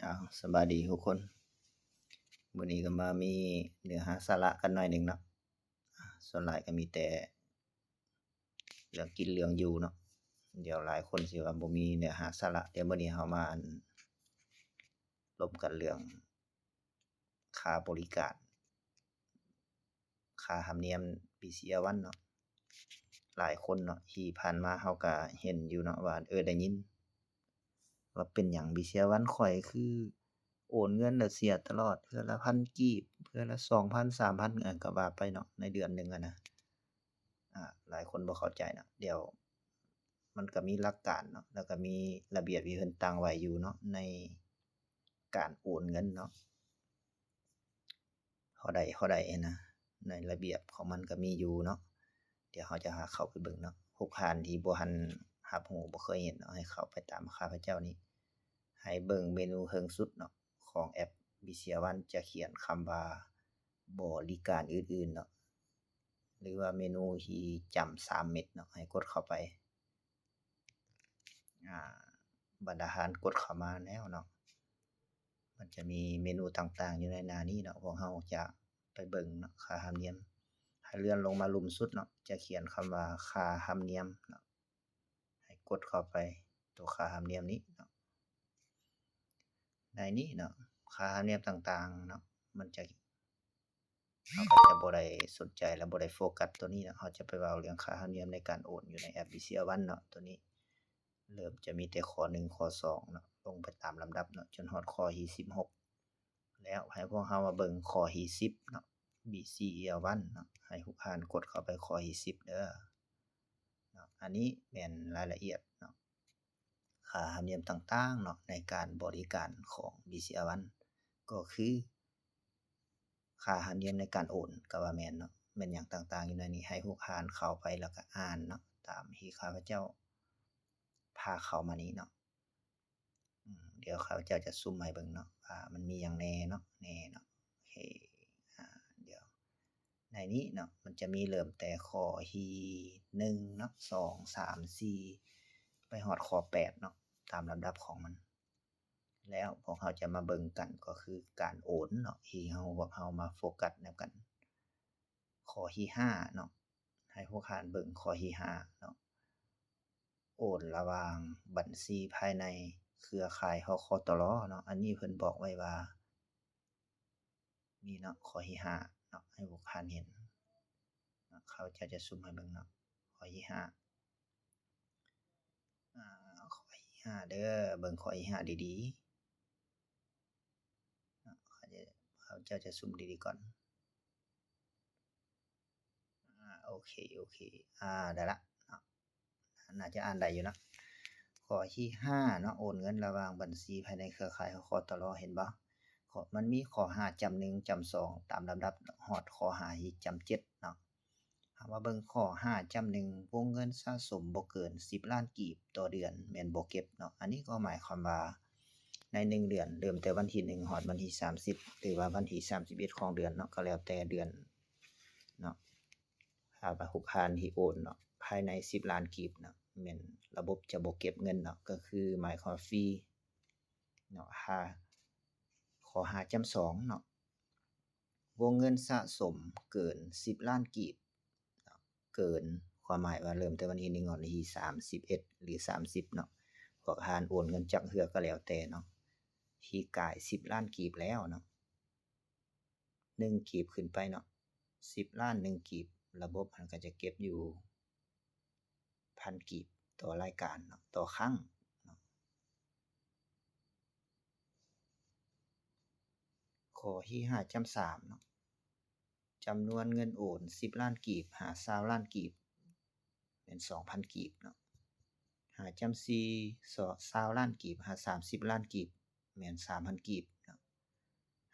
ອ້າວ ສະບາຍດີທຸກຄົນ. ມື້ນີ້ກໍມາມີເນື້ອຫາສາລະກັນໜ້ອຍໜຶ່ງເນາະ. ສ່ວນຫຼາຍກໍມີແຕ່ເລື່ອງກິນເລື່ອງຢູ່ເນາະ. ດຽວຫຼາຍຄົນຊິວ່າບໍ່ມີເນື້ອຫາສາລະ. ດຽວມື້ນີ້ເຮົາມາ ອັນ ລົມກັນເລື່ອງ ຄ່າບໍລິການ ຄ່າທຳນຽມ BCL One ເນາະ. ຫຼາຍຄົນເນາະ ທີ່ຜ່ານມາເຮົາກະເຫັນຢູ່ເນາະວ່າ ເອີ ໄດ້ຍິນວ່າເປັນຫຍັງ BCL One ຂ້ອຍຄືໂອນເງິນແລ້ວເສຍຕະຫຼອດ ເທື່ອລະພັນກີບ ເທື່ອລະສອງພັນ ສາມພັນ ເອີ ກໍວ່າໄປເນາະ ໃນເດືອນໜຶ່ງຫັ້ນນະ. ອາ ຫຼາຍຄົນບໍ່ເຂົ້າໃຈເນາະ. ດຽວມັນກໍມີຫຼັກການເນາະ ແລ້ວກໍມີລະບຽບທີ່ເພິ່ນຕັ້ງໄວ້ຢູ່ເນາະ ໃນການໂອນເງິນເນາະ. ເທົ່າໃດ ເທົ່າໃດຫັ້ນນະ ໃນລະບຽບຂອງມັນກໍມີຢູ່ເນາະ. ດຽວເຮົາຈະຫາເຂົ້າໄປເບິ່ງເນາະ. ຜູ້ທ່ານທີ່ບໍ່ທັນຮັບຮູ້ ບໍ່ເຄີຍເຫັນເນາະ ໃຫ້ເຂົ້າໄປຕາມຂ້າພະເຈົ້ານີ້ ໃຫ້ເບິ່ງເມນູເທິງສຸດເນາະ ຂອງແອັບ BCL One ຈະຂຽນຄຳວ່າບໍລິການອື່ນໆເນາະ ຫຼືວ່າເມນູທີ່ຈ້ຳສາມເມັດເນາະ ໃຫ້ກົດເຂົ້າໄປ. ອາ ບັນດາທ່ານກົດເຂົ້າມາແລ້ວເນາະ ມັນຈະມີເມນູຕ່າງໆຢູ່ໃນໜ້ານີ້ເນາະ. ພວກເຮົາຈະໄປເບິ່ງເນາະ ຄ່າທຳນຽມ. ໃຫ້ເລື່ອນລົງມາລຸ່ມສຸດເນາະ ຈະຂຽນຄຳວ່າຄ່າທຳນຽມເນາະ ໃຫ້ກົດເຂົ້າໄປໂຕຄ່າທຳນຽມນີ້ເນາະ. ໃນນີ້ເນາະ ຄ່າທຳນຽມຕ່າງໆເນາະ ມັນຈະ ເຮົາກໍຈະບໍ່ໄດ້ສົນໃຈ ແລະ ບໍ່ໄດ້ໂຟກັສໂຕນີ້ເນາະ. ເຮົາຈະໄປເວົ້າເລື່ອງຄ່າທຳນຽມໃນການໂອນຢູ່ໃນແອັບ BCL One ເນາະ. ໂຕນີ້ເລີ່ມຈະມີແຕ່ຂໍ້ໜຶ່ງ ຂໍ້ສອງເນາະ ລົງໄປຕາມລຳດັບເນາະ ຈົນຮອດຂໍ້ທີສິບຫົກ. ແລ້ວໃຫ້ພວກເຮົາມາເບິ່ງຂໍ້ທີສິບເນາະ BCL One ເນາະ. ໃຫ້ທຸກທ່ານກົດເຂົ້າໄປຂໍ້ທີສິບເດີເນາະ. ອັນນີ້ແມ່ນລາຍລະອຽດເນາະ ຄ່າທຳນຽມຕ່າງໆເນາະ ໃນການບໍລິການຂອງ BCL One ກໍຄື ຄ່າທຳນຽມໃນການໂອນ ກໍວ່າແມ່ນເນາະ. ແມ່ນຫຍັງຕ່າງໆຢູ່ໃນນີ້ ໃຫ້ພວກທ່ານເຂົ້າໄປແລ້ວກໍອ່ານເນາະ ຕາມທີ່ຂ້າພະເຈົ້າພາເຂົ້າມານີ້ເນາະ. ອືມ ດຽວຂ້າພະເຈົ້າຈະຊູມໃຫ້ເບິ່ງເນາະ ວ່າມັນມີຫຍັງແດ່ເນາະ ແນ່ເນາະ. ໂອເຄ ອາ ດຽວ ໃນນີ້ເນາະ ມັນຈະມີເລີ່ມແຕ່ຂໍ້ທີໜຶ່ງເນາະ ສອງ ສາມ ສີ່ ໄປຮອດຂໍ້ແປດເນາະ ຕາມລຳດັບຂອງມັນ. ແລ້ວພວກເຮົາຈະມາເບິ່ງກັນ ກໍຄືການໂອນເນາະ ທີ່ເຮົາ ພວກເຮົາມາໂຟກັສນຳກັນ. ຂໍ້ທີຫ້າເນາະ ໃຫ້ພວກທ່ານເບິ່ງຂໍ້ທີຫ້າເນາະ ໂອນລະຫວ່າງບັນຊີພາຍໃນເຄືອຂ່າຍ ຫກ ກຕລ ເນາະ. ອັນນີ້ເພິ່ນບອກໄວ້ວ່າ ນີ້ເນາະ ຂໍ້ທີຫ້າເນາະ ໃຫ້ພວກທ່ານເຫັນເນາະ. ຂ້າພະເຈົ້າຈະຊູມໃຫ້ເບິ່ງເນາະ ຂໍ້ທີຫ້າ ອາ ຂໍ້ທີຫ້າເດີ ເບິ່ງຂໍ້ທີຫ້າດີໆເນາະ. ຂ້າພະເຈົ້າຈະຊູມດີໆກ່ອນ. ອາ ໂອເຄ ໂອເຄ ອາ ໄດ້ລະເນາະ. ໜ້າຈະອ່ານໄດ້ຢູ່ເນາະ. ຂໍ້ທີຫ້າເນາະ ໂອນເງິນລະຫວ່າງບັນຊີພາຍໃນເຄືອຂ່າຍ ຫກ ກຕລ ເຫັນບໍ່? ກໍມັນມີຂໍ້ຫ້າຈ້ຳໜຶ່ງຈ້ຳສອງ ຕາມລຳດັບຮອດຂໍ້ຫ້າທີ່ຈ້ຳເຈັດເນາະ. ເຮົາມາເບິ່ງຂໍ້ຫ້າຈ້ຳໜຶ່ງ ວົງເງິນສະສົມບໍ່ເກີນສິບລ້ານກີບຕໍ່ເດືອນ ແມ່ນບໍ່ເກັບເນາະ. ອັນນີ້ກໍໝາຍຄວາມວ່າໃນໜຶ່ງເດືອນ ເລີ່ມແຕ່ວັນທີໜຶ່ງຮອດວັນທີສາມສິບ ຫຼືວ່າວັນທີສາມສິບເອັດຂອງເດືອນເນາະ ກໍແລ້ວແຕ່ເດືອນເນາະ. ຖ້າວ່າພວກທ່ານທີ່ໂອນເນາະ ພາຍໃນສິບລ້ານກີບເນາະ ແມ່ນລະບົບຈະບໍ່ເກັບເງິນເນາະ ກໍຄືໝາຍຄວາມຟຣີເນາະ. ຫ້າ ຂໍ້ຫ້າຈ້ຳສອງເນາະ ວົງເງິນສະສົມເກີນສິບລ້ານກີບເນາະ ເກີນ ຄວາມໝາຍວ່າເລີ່ມແຕ່ວັນທີໜຶ່ງຮອດວັນທີສາມສິບເອັດ ຫຼື ສາມສິບເນາະ ພວກທ່ານໂອນເງິນຈັກເທື່ອກໍແລ້ວແຕ່ເນາະ ທີ່ກາຍສິບລ້ານກີບແລ້ວເນາະ ໜຶ່ງກີບຂຶ້ນໄປເນາະ ສິບລ້ານໜຶ່ງກີບ ລະບົບຫັ້ນກໍຈະເກັບຢູ່ພັນກີບຕໍ່ລາຍການເນາະ ຕໍ່ຄັ້ງເນາະ. ຂໍ້ທີຫ້າຈ້ຳສາມເນາະ ຈຳນວນເງິນໂອນສິບລ້ານກີບຫາຊາວລ້ານກີບ ແມ່ນສອງພັນກີບເນາະ. ຫ້າຈ້ຳສີ່ ຊາວລ້ານກີບຫາສາມສິບລ້ານກີບ ແມ່ນສາມພັນກີບເນາະ.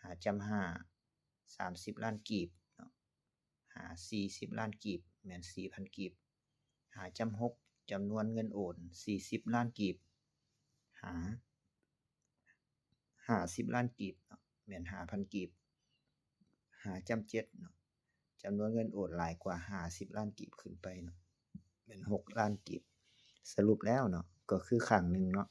ຫ້າຈ້ຳຫ້າ ສາມສິບລ້ານກີບເນາະ ຫາສີ່ສິບລ້ານກີບ ແມ່ນສີ່ພັນກີບ. ຫ້າຈ້ຳຫົກ ຈຳນວນເງິນໂອນສີ່ສິບລ້ານກີບ ຫາ ຫ້າສິບລ້ານກີບເນາະ ແມ່ນຫ້າພັນກີບ. ຫ້າຈ້ຳເຈັດເນາະ ຈຳນວນເງິນໂອນຫຼາຍກວ່າຫ້າສິບລ້ານກີບຂຶ້ນໄປເນາະ ແມ່ນຫົກລ້ານກີບ. ສະຫຼຸບແລ້ວເນາະ ກໍຄືຄັ້ງໜຶ່ງເນາະ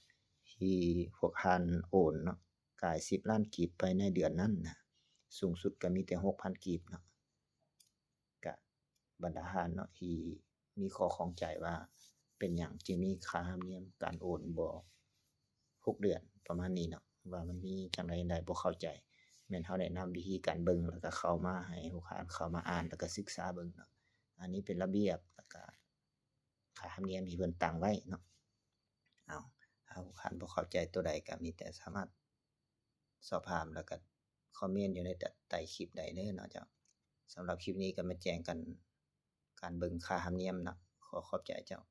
ທີ່ພວກທ່ານໂອນເນາະ ຕາຍສິບລ້ານກີບໄປໃນເດືອນນັ້ນນະ ສູງສຸດກໍມີແຕ່ຫົກພັນກີບເນາະ. ກະບັນດາທ່ານເນາະ ທີ່ມີຂໍ້ຂ້ອງໃຈວ່າເປັນຫຍັງຈຶ່ງມີຄ່າທຳນຽມການໂອນບໍ່ຫົກເດືອນ ປະມານນີ້ເນາະ ວ່າມັນມີຈັ່ງໃດແນວໃດ ບໍ່ເຂົ້າໃຈ. ແມ່ນເຮົາແນະນຳວິທີການເບິ່ງ ແລ້ວກໍເຂົ້າມາໃຫ້ລູກຄ້າເຂົ້າມາອ່ານ ແລ້ວກໍສຶກສາເບິ່ງເນາະ. ອັນນີ້ເປັນລະບຽບ ແລ້ວກໍຄ່າທຳນຽມທີ່ເພິ່ນຕັ້ງໄວ້ເນາະ. ເອົາ ຖ້າຜູ້ທ່ານບໍ່ເຂົ້າໃຈໂຕໃດກໍມີແຕ່ສາມາດສອບຖາມ ແລ້ວກໍຄອມເມັນຢູ່ໃນໃຕ້ຄລິບໄດ້ເດີເນາະເຈົ້າ. ສຳລັບຄລິບນີ້ກໍມາແຈ້ງກັນ ການເບິ່ງຄ່າທຳນຽມເນາະ. ຂໍຂອບໃຈເຈົ້າ.